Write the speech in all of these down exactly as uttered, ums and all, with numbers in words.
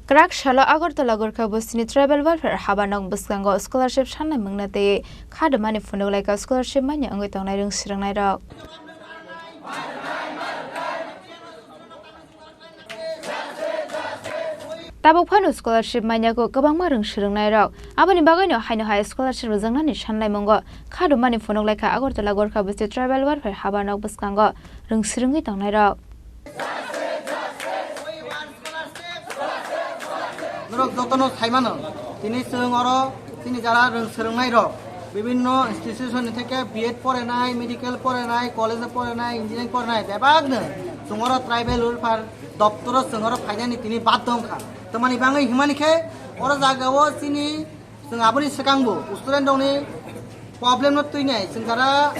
Kwrak salo Agartala Gorkha Bostini Tribal Welfare Habanok bwskango scholarship sannai mungna tei khadumani phunuk laikha scholarship manya wngwi tongnai rwng swrwngnairok. Tabuk phano scholarship manya kho kwbangma rwng swrwngnairok. Aboni bagwino haino hai scholarship rwjaknani sannai mungo khadumani phunuk laikha Agartala Gorkha Bosti Tribal Welfare Habanok bwskango rwng swrwngwi tongnairok. Norok jotono saimano, tini chwng oro chini jara rwng swrwngnairok, bibinno institution ni theke B Ed porenai, medical porenai, college porenai, engineering porenai, bebakno chwng oro tribal welfare doptoro chwng oro phainani tini baddo wngkha. Tamani bangwi himani khe oro jagao chini Chwng aboni swkangbo student rokni problem no twinai, chwng jara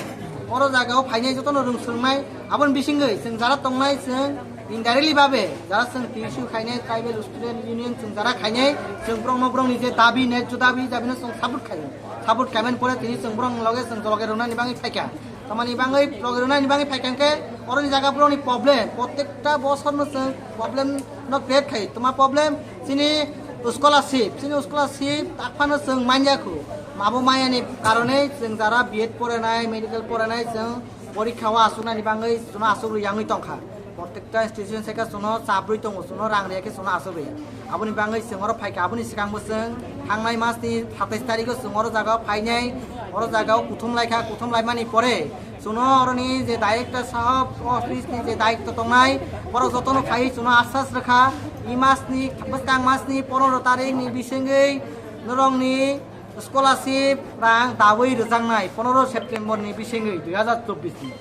oro jagao phainai jotono rwng swrwngnai, aboni bisingwi chwng jara tongnai, chwng indirectly babe jara chwng T S U khainai, Tribal Student Union chwng jara khainai, chwng borokno borokni je dabi, nek jo dabi, dabino chwng support khaio. Support khaimani pore tini chwng borokni loge chwng loge rwnani bagwi phaikha. Tamani bangwi loge rwnani bagwi phaikha hwnkhe oroni jaga borokni problem, prottekta bosorno chwng problem no create khai. Tama problem chini scholarship, chini scholarship takphano chwng manya khu. Mabo mayani karone chwng jara B Ed porenai, medical porenai chwng porikha o asuknani bagwi chwngno asuk rwi yangwi tongkha. Prottekta institution seka chwngno chabrwi tongo, chwngno rang riyakhe chwngno asuk rwi. Aboni bagwi chwng oro phaikha, aboni swkangbo chwng thangnai masni satais tarikho chwng oro jagao phainai, oro jagao kuthum laikha, kuthum laimani pore chwngno oroni je director sahab office ni je daitto tongnai, borok jotono phaiwi chwngno asas rwkha, i masni, bwskang masni pondro tarikni bisingwi norokni scholarship rang dawi rwjaknai pondro September ni bisingwi dui hazar chobbish ni.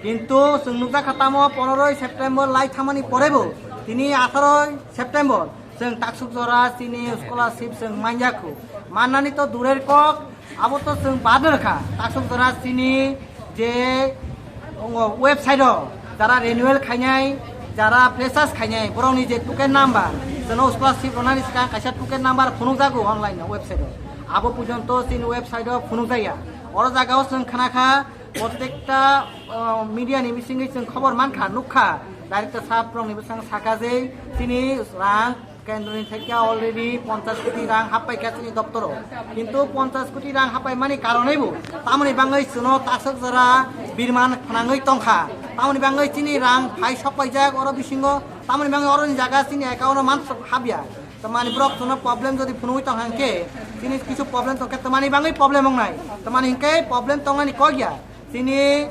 Kintu chwng nukjakha tamo pondroi September lai thangmani porebo tini atharoi September chwng taksuk jora chini scholarship chwng manya khu. Mannani to durer kok, abo to chwng bader kha. Taksuk jora chini je, ongo, website o jara renewal khainai, jara freshers khainai, borokni je token number, chwngno scholarship rwnani swkang kaisa token number phunukjago online o website o. Abo porjonto chini website o phunukjakya. Oro jagao chwng khna kha, prottekta, uh, media ni bisingwi chwng khobor mankha, nukha, director sahab rokni bwskango sakha je chini rang kendroni thekya already ponchash koti rang happaikha chini doptoro. Kintu ponchash koti rang happaimani karonebo tamoni bangwi chwngno taksuk jora birman phnangwi tongkha. Tamoni bangwi chini rang phai sokpaijak oro bisingo, tamoni bangwi oroni jaga chini account o mansuk hapya. Tamani borok chwngno problem jodi phunugwi tongkha hwnkhe, chini kisu problem tongkhe tamani bangwi problem wngnai. Tamani hwnkhe problem tongnani kok ya. Chini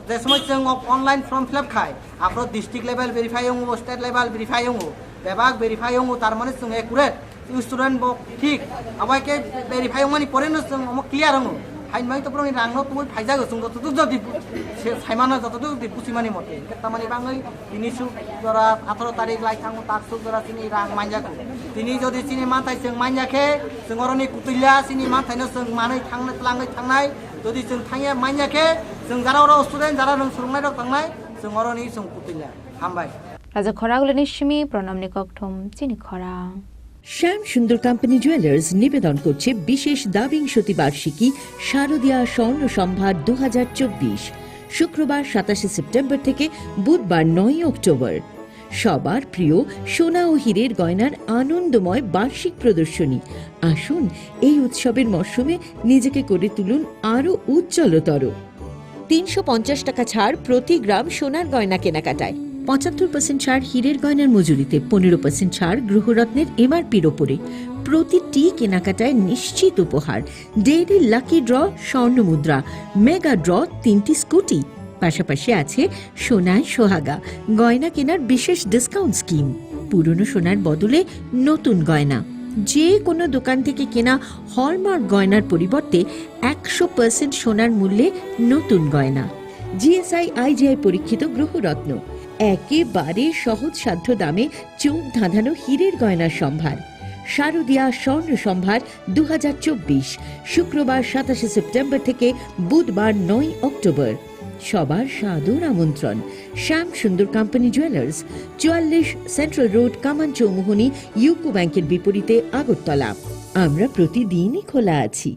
je somoi chwng online form fill up khai, aphro district level verify wngo, state level verify wngo, bebak verify wngo, tar mane chwng accurate, student bo thik, abo hai khe verify wngmani pore no chwng omo clear wngo. Hain mai to borokni rang no tubui phaijago chwng joto duk jodi bu-, se-, saimano joto duk di buchimani mote. Tamani bangwi Tini suk jora atharo tarik lai thango, tak suk jora chini rang manya kho. Tini jodi chini manthai chwng manya khe, chwng oroni kutilla chini manthaino chwng manwi thangnai, tlangwi thangnai. Jodi chwng thangya manya khe, chwng jara oro student, jara rwng swrwngnairok tangnai, chwng oroni chwng kutilla. Hambai. Raja Khoragulini simi Pranamni kokthum chini khorang. শ্যাম সুন্দর company jewellers নিবেদন করছে বিশেষ দ্বাবিংশতি বার্ষিকী শারদীয়া স্বর্ণ সম্ভার দু হাজার চব্বিশ, শুক্রবার সাতাশে সেপ্টেম্বর থেকে বুধবার নয়ই অক্টোবর। সবার প্রিয় সোনা ও হীরের গয়নার আনন্দময় বার্ষিক প্রদর্শনী। আসুন, এই উৎসবের মরশুমে নিজেকে করে তুলুন আরও উজ্জ্বলতর। তিনশো পঞ্চাশ টাকা ছাড় প্রতি গ্রাম সোনার গয়না কেনাকাটায়, পঁচাত্তর পার্সেন্ট ছাড় হীরের গয়নার মজুরিতে, পনেরো পার্সেন্ট ছাড় গৃহরত্নের এমআরপির ওপরে। প্রতিটি কেনাকাটায় নিশ্চিত উপহার, ডেইলি লাকি ড্র, স্বর্ণ মুদ্রা, মেগা ড্র, তিনটি স্কুটি। পাশাপাশি আছে সোনায় সোহাগা, গয়না কেনার বিশেষ ডিসকাউন্ট স্কিম। পুরনো সোনার বদলে নতুন গয়না। যে কোনো দোকান থেকে কেনা হলমার্ক গয়নার পরিবর্তে একশো পার্সেন্ট সোনার মূল্যে নতুন গয়না। জিএসআই আইজিআই পরীক্ষিত গ্রহরত্ন, একেবারে সহজসাধ্য দামে চোখ ধাঁধানো হীরের গয়নার সম্ভার। শারদীয়া স্বর্ণ সম্ভার দু হাজার চব্বিশ, শুক্রবার সাতাশে সেপ্টেম্বর থেকে বুধবার নয় অক্টোবর। সবার সাদর আমন্ত্রণ। শ্যাম সুন্দর কোম্পানি জুয়েলার্স, চুয়াল্লিশ সেন্ট্রাল রোড, কামান চৌমুহনী, ইউকো ব্যাংকের বিপরীতে, আগরতলা। আমরা প্রতিদিনই খোলা আছি।